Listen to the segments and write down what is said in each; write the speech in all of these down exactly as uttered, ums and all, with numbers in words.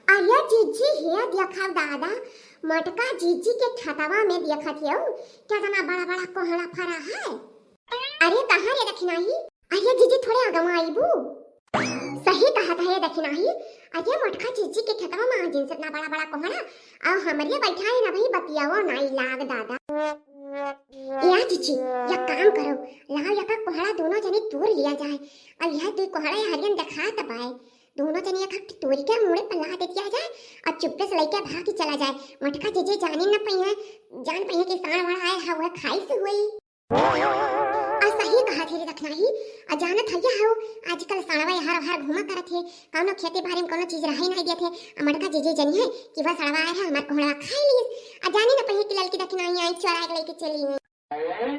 अरे जीजी, हे देखा दादा, मोटका जीजी के खेतवा में देखत हऊ, केतना बड़ा बड़ा कोहड़ा फरा है। अरे कहाँ रे दखिनाही? अरे जीजी, थोड़े आगवा आइबू। सही कहत है दखिनाही। अरे मोटका जीजी के खेतवा में आज इतना बड़ा बड़ा कोहड़ा, अउ हमरे बैठा है ना भाई, बतियावो नाई लाग दादा। या जीजी, या काम करो, लाओ या का कोहड़ा दोनों जने तोड़ लिया जाए। अउ यह दो कोहड़ा हरियन देखात बाए, दोनों जने एक हफ्ते तोड़ के मुड़े पला दे दिया जाए अउ चुप्पे से लेके भाग के चला जाए। मोटका जीजी जाने न पइहे, जान पइहे कि साँड़ वाड़ आए है, वह खाई से हुई। आ सही कहा थे रे दखिनाही। आ जानत हइया हो, आजकल साँड़वा हर हर घूमा करत है, कौनो खेती बाड़ी में कौनो चीज रहे नहीं देत है। आ मोटका जीजी जनी है कि वह साँड़वा आए है, हमार कोहड़ा खाई लीस। आ जाने न पइहे कि ललकी दखिनाही आई चोरा के लेके चली गई।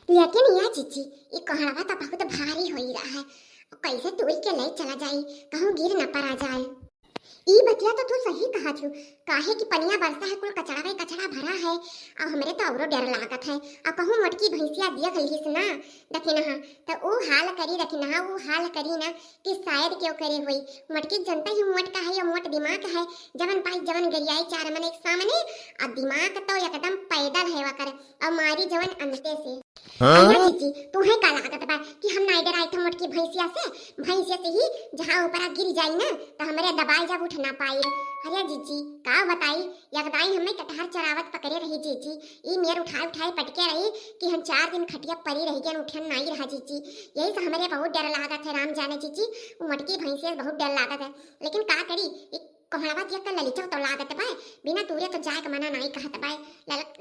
लेकिन या जीजी, ई कोहड़वा तो बहुत भारी होई रहा है, कैसे तोड़ के ले चला जाई, कहूँ गिर न पड़ा जाए। ई बतिया तो तू सही कहा छु, काहे कि पनिया बरसा है, कुल कचड़ा में कचड़ा भरा है, अउ हमरे तो औरो डर लागत है। अउ कहूँ मोटकी भैंसिया देख लिहिस ना दखिनहा, तो ऊ हाल करी दखिनहा, ऊ हाल करी ना कि शायद केहू करे होई। मोटकी जनता ही मोटका है, या मोट दिमाग है, जवन पाई जवन गरियाई चार मन एक सामने, आ दिमाग तो एकदम पैदल है वकर, अउ मारी जवन अंते से। हाँ? अरे जीजी, तुहे का लागत बा कि हम नाई डराई थे मोटकी भैंसिया से? भैंसिया से ही जहाँ ऊपर गिर जाई ना, तो हमरे दबाई जब उठ ना पाई। अरे जीजी, का बताई, यकदाई हमें कटहर चरावत पकड़े रही जीजी, ई मेर उठाए उठाए पटके रही कि हम चार दिन खटिया परी रह गए, उठन नाई रहा जीजी। यही से हमरे बहुत डर लागत है, राम जाने जीजी, वो मोटकी भैंसिया से बहुत डर लागत है। लेकिन का करी, ई कोहड़वा देख के ललिचो तो लागत बा, बिना तूरे तो जाए के मना नाई कहत बा। ललक,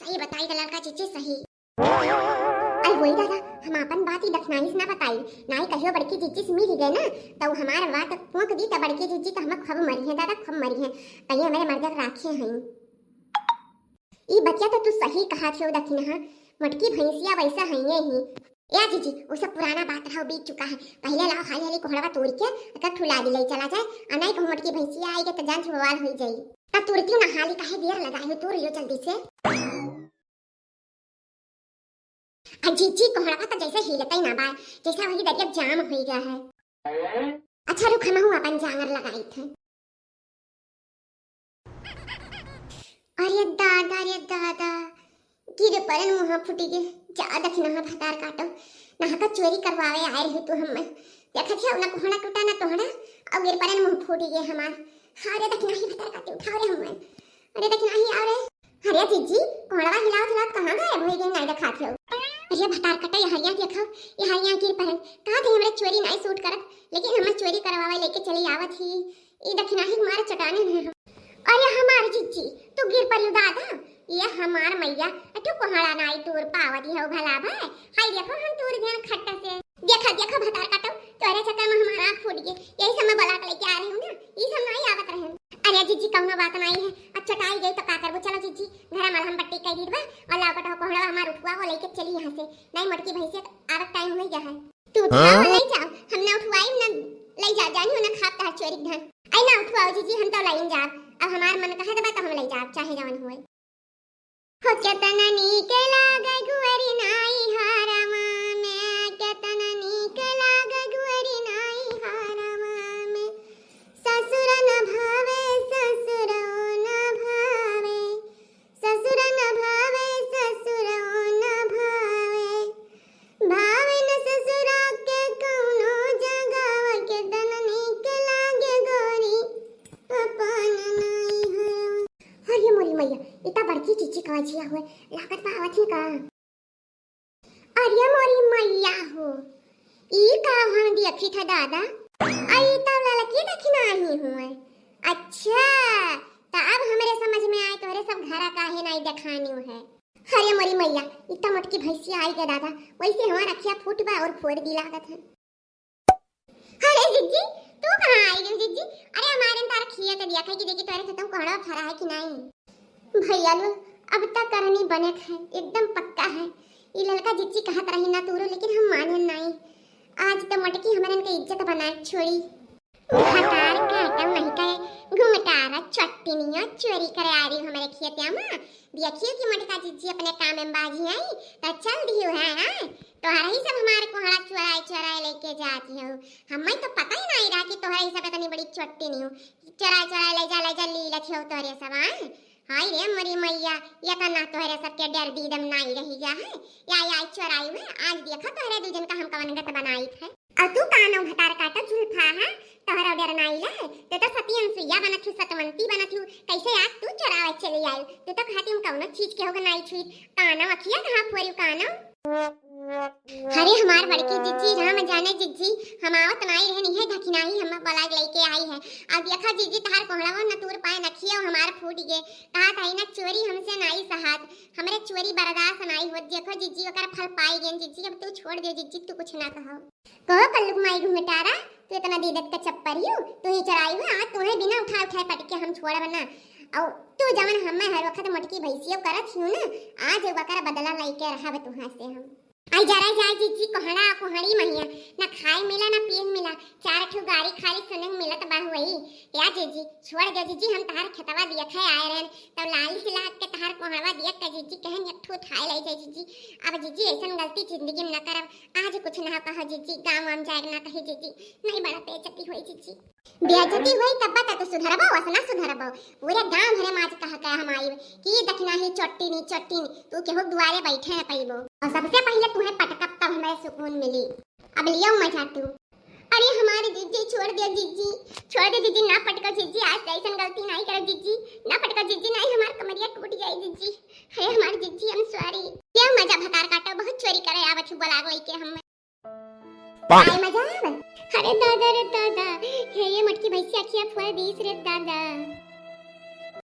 सही बताई तो ललका जीजी सही। अरे वही दादा, हम आपन बात ही दखिनाही से ना बताई, नाई कहियो बड़की जीजी से मिल गए ना, तो हमार बात फूंक दी तो बड़की जीजी तो हम खूब मरी है दादा, खूब मरी है। कहिए हमारे मर्द राखे हैं। ई बतिया तो तू सही कहा थे दखिनहा, मोटकी भैंसिया वैसा है ये ही। ए जीजी, वो सब पुराना बात रहा, बीत चुका है। पहले लाओ हाली हाली कोहड़वा तोड़ के अगर ठुला दी ले चला जाए, आ नाई कहूँ मोटकी भैंसिया आई गए तो जान बवाल हो जाई। तब तुरती ना हाली काहे देर लगाए हो, तोड़ लियो जल्दी से। आ जीजी, कोहड़वा तो जैसे हिलते ही ना बा, जैसे वही दरिया जाम हो गया है। अच्छा रुक, हम हूँ अपन जांगर लगाई थे। अरे दादा, अरे दादा, गिर परन मुँह फूटी गे। जा दखिनहा भतार काटो, नहा का चोरी करवावे आए रहे तू हमें। देखत है ना कोहड़ा टूटा ना तोहड़ा, और गिर परन मुँह फूटी गे हमार। हाँ रे दखिनहा ही भतार काटे उठाओ रे हमें। अरे दखिनहा ही आओ रे। अरे जीजी, कोहड़वा हिलावत हिलावत कहाँ गायब हो गई, नाई देखात हो? अरे भतार कटा, ये हरिया देखो, ये हरिया गिर परन। कहा थे हमरा चोरी नाई सूट करत, लेकिन हमें चोरी करवावे लेके चली आवत ही। ई दखिनहा ही मारे चटानी में हम। अरे हमार जीजी, तू गिर पड़ी दादा, ये हमार मैया, अठू कोहड़ा नाई तूर पावत हो भला भाई। हाय देखो हम तूर ध्यान खट्टा से। देखा, देखा भतार काटो, तोरे चक्कर में हमार आँख फूट गई। यही सब मैं बुला के लेके आ रही हूँ ना, ई सब नाई आवत रहे। अरे जीजी, कौनो बात नाई है, अब चटाई गई तो का करबो। चलो जीजी, घर में हम पट्टी कर दीद बा, और लाओ कटो कोहड़ा हमार उठुआ हो लेके चली यहाँ से, नाई मोटकी भैंसिया आवत टाइम हो गया है। तू उठाओ, हाँ? ले जाओ, हम ना उठवाई ना, ले जा जानी हो ना खाप तहार चोरी धन। आई ना उठवाओ जीजी, हम तो लाइन जाब, अब हमार मन कहे दबा तो हम ले जाब, चाहे जवन हुए। हो केतना नीक लागे गुअरी नाई हरवा में, केतना नीक लागे गुअरी नाई हरवा में। ससुर न भावे, ससुर न भावे, ससुर न भावे, ससुर न भावे। भावे न ससुरा के कौनो जगावा, केतना नीक लागे गोरी अपन नाई हरवा। अरे मोरी मैया, इता बड़की जीजी कहाँ जिया हुए, लागत बा आवत ही का? अरे मोरी मैया हो, ई का हम देखी था दादा? आ ई तो ललकी दखिनहा ही हुए। अच्छा, तो अब हमरे समझ में आए तोहरे सब घरा काहे नाई देखानी है। अरे मोरी मैया, इतना मोटकी भैंसिया आई गया दादा, वैसे हमार अखिया फूट बा और फोड़ दी लागत है। अरे जीजी, तू कहाँ आई गई जीजी? अरे हमारे तार खिया तो दिया खाई कि देखी तोरे खतम कोहड़ा फरा है कि नहीं। भैया लो, अब तक करनी बनत है, एकदम पक्का है। ई ललका जीजी कहत रही ना तूरो, लेकिन हम माने नहीं। आज तो मोटकी हमरन के इज्जत बनाए छोड़ी। भतार काटम नहीं कहे, घुमटारा चट्टिनिया चोरी करे आ रही हमारे खेतिया में। देखिए कि मोटका जीजी अपने काम में बाजी आई, तो चल दियो है, हाँ? तोहरा ही सब हमारे कोहड़ा चोराए चोराए लेके जाती हो। हमें तो पता ही नहीं रहा कि तोहरा ही सब इतनी बड़ी चट्टिनी हो, चोराए चोराए ले छेव तोहरे सब आए। हाय रे मोरी मैया, ये तो ना तोहरे सबके डर दीदम नाई रही जा है। या, या चोराई है, आज देखा तोहरे दू जन का हम कवन गत बनाई थे। और तू कानो भतार काटो जुल्फा है, तोहरा डर नाई ले। तू तो सती अनसुईया बनत हू, सतवंती बनत हू, कैसे आज तू चोरावे चली आई? तू तो कहती हम कौनो चीज के होगा नाई छुई। कानो अखिया कहाँ फोरी कानो? अरे हमार बड़की जिज्जी, राम जाने जिज्जी, हम आवत नाई रहनी है, धकिनाही हम बोला के लेके आई है। अब देखा जिज्जी, तहार कोहड़वा न तूर पाए नखिया हमार फूट गे। कहा था ना चोरी हमसे नाई सहात, हमरे चोरी बर्दाश्त नाई होत। देखो जिज्जी, ओकर फल पाई गेन जिज्जी, अब तू छोड़ दे जिज्जी, तू कुछ ना कहो। कहो कल्लुक माई घुंघटारा, तू इतना दीदत का चप्पर हियो, तू ही चोराई हो, आज तुम्हें बिना उठा उठाए पटके हम छोड़ब ना। और तू जवन हमें हर वक्त मोटकी भैंसियो करत हियो ना, आज ओकर बदला लेके रहब तुहाँ से हम। आई जरा जाए जिज्जी, कोहड़ा कोहड़ी महिया, ना खाए मिला ना पिए मिला, चार ठो गारी खाली सुने मिलत बा हुई। या जिज्जी, छोड़ दे जिज्जी, हम तहार खेतवा दिया थे आए रहन, तब लाली सिला के तहार कोहड़वा दिया के जिज्जी कहन एक ठो उठाए ले जाए जिज्जी। अब जिज्जी ऐसन गलती जिंदगी में न करब, आज कुछ ना कहो जिज्जी, गाँव हम जाए ना कही जिज्जी, नहीं बड़ा बेइज्जती होई जिज्जी। बेइज्जती होई तब बता तू सुधरबो, वसना सुधरबो। पूरे गाँव भरे में आज कह के हम आइब कि दखिनाही चोट्टी नी, चोट्टी नी, तू केहू दुआरे बैठे न पइबो। और सबसे पहले तुम्हें पटकब तब हमें सुकून मिली। अब लियो मजा तू। अरे हमारे जिज्जी छोड़ दे जिज्जी, छोड़ दे जिज्जी, ना पटको जिज्जी, आज ऐसन गलती नहीं करो जिज्जी, ना पटको जिज्जी, नहीं हमार कमरिया टूट जाए जिज्जी। हे हमारे जिज्जी, I'm sorry। क्या मजा भतार काटो, बहुत चोरी करे आवत हूँ बोलाग लेके हम। आई मजा आवे। अरे दादा रे दादा, हे ये मोटकी भैंसिया अखिया फोड़ दीस रे दादा।